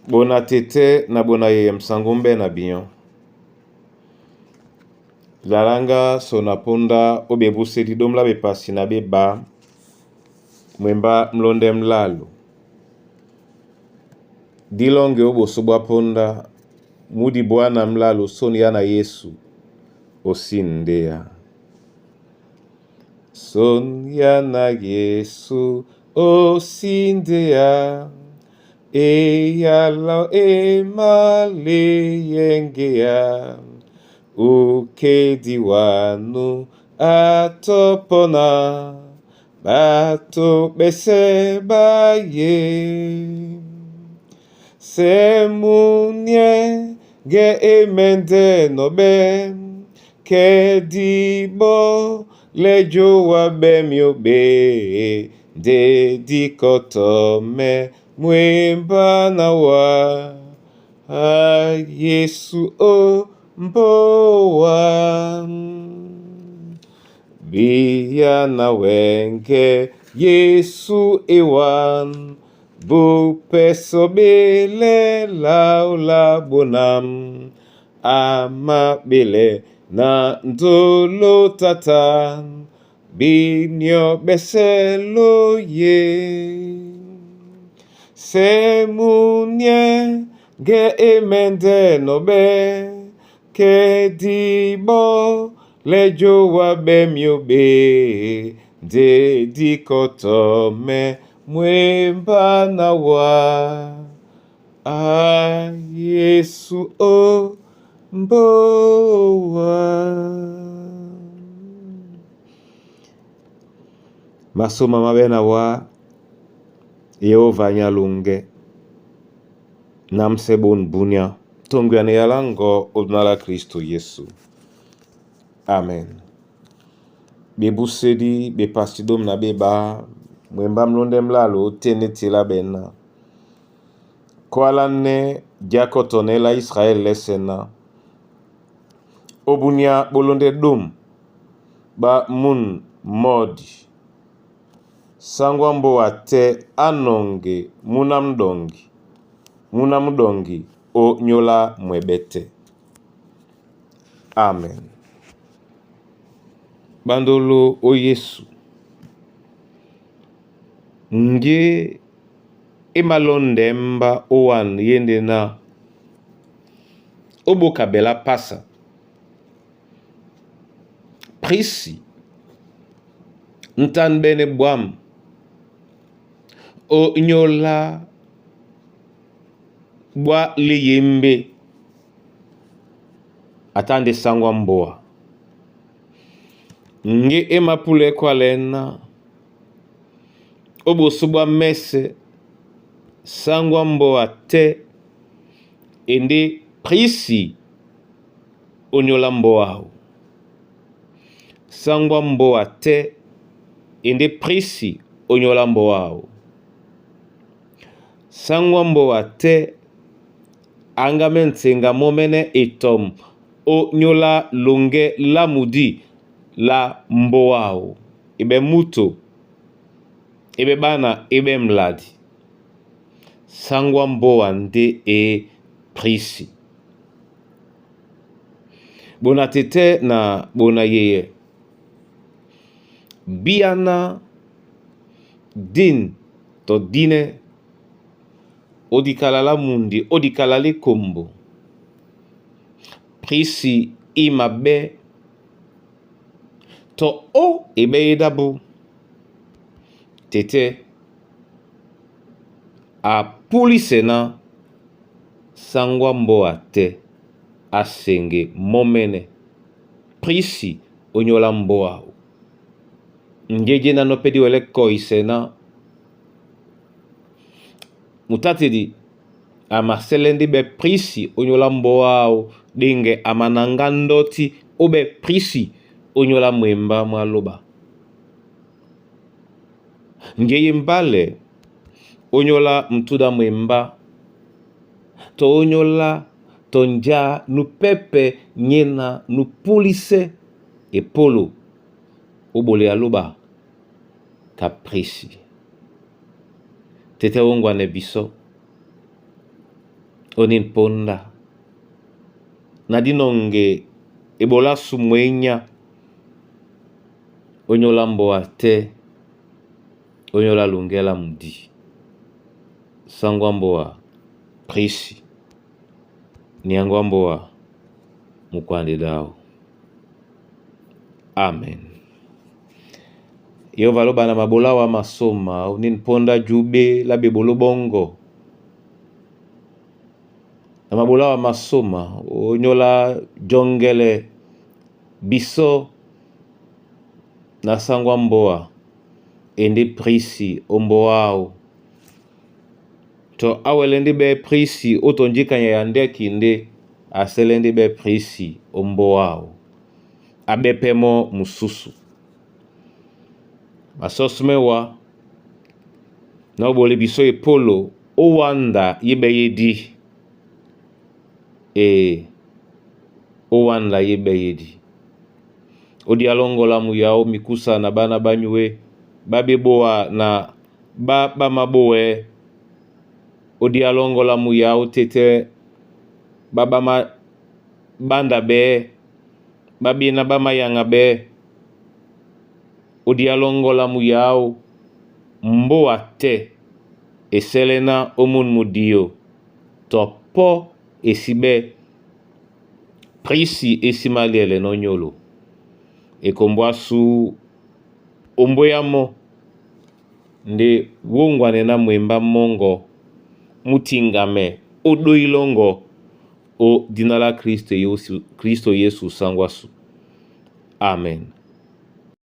Bona tete na bona yeye msango mbe na binyɔ. Lalanga sona punda obebusedi domla bepasi na beba mwemba mlonde mlalo. Dilonge oboso bwa punda mudi bwana mlalo soni ya na Yesu osindea. Soni ya na Yesu osindea. Eyala emaleyengea. Ukediwanu atopona bato bese baye. Semunie ge emende nobe kedibo lejowa bemiobe dedikotome mwemba na wa a Yesu o mbowa biya na wenge Yesu ewan bupeso bele laula bonam amabele na ndolo tata binyo beselo ye semunie ge emende nobe kedibo lejowa bemiobe dedikotome mwemba na wa a Yesu o mbowa. Masoma mabe na wa Yehova nyalunge namsebon bunia tongwane yalango odunala Kristo Yesu. Amen. Bebusedi bepasi dom na beba mwemba mlonde mlalo tene tila bena. Kwala ne diakotone la Israel lesena. Obunia bolonde dom ba mun modi. Sangwa mboa te anonge muna mdongi. Muna mdongi o nyola mwebete. Amen. Bandolo o Yesu. Nge emalondemba owan yende na obokabela pasa. Prisi ntan bene bwam o nyola bwa leyembe atande sangwa mboa. Nge emapule kwalena oboso bwa mese sangwa mboa te ende prisi onyola mboa. Sangwa mboa te ende prisi onyola mboa. Sangwa mboa te angame ntsenga momene etom o nyola longe lamudi la mboao ebe muto ebe bana ebe mladi. Sangwa mboa nde e prisi. Bona tete na bona yeye. Biana din to dine odikala la mundi odikala le kombo. Prisi imabe to o ebe edabu. Tete a pulisena sangwa mboa te asenge momene prisi onyola mboa. Ngeje na nopedi wele koisena mutatedi amaselendi be prisi onyola mboa denge amananga ndoti obe prisi onyola mwemba mwaloba. Ngeye mbale onyola mtuda mwemba to onyola to nja nupepe nyena nupulise epolo obole aloba kaprisi. Tete ongwane biso. Onin ponda na dinɔŋge ebola su mwenya onyola mboa te onyola lungela mudi sangwa mboa prisi niangwa mboa mukwande dao. Amen. Yehova aloba na mabola wa masoma onin ponda jube la bebolo bongo na mabola wa masoma onyola jongele biso na sangwa mboa ende prisi omboao to awele ndi be prisi otonjikanya ya ndeki nde asele ndi be prisi omboao abepemo mususu masosmewa na obole biso epolo owanda yebe yedi e owanda yebe yedi odi alongola muyao mikusa na bana banyue babeboa na ba bamaboe odi alongola muyao tete babama banda be babina bamayanga be odi alongola muyao mboa te eselena omun mudio to po esibe prisi esimaliele nonyolo ekombwa su omboyamo nde wongwane na mwemba mongo mutingame odoilongo o dina la Kristo Yesu, Kristo Yesu sangwasu. Amen.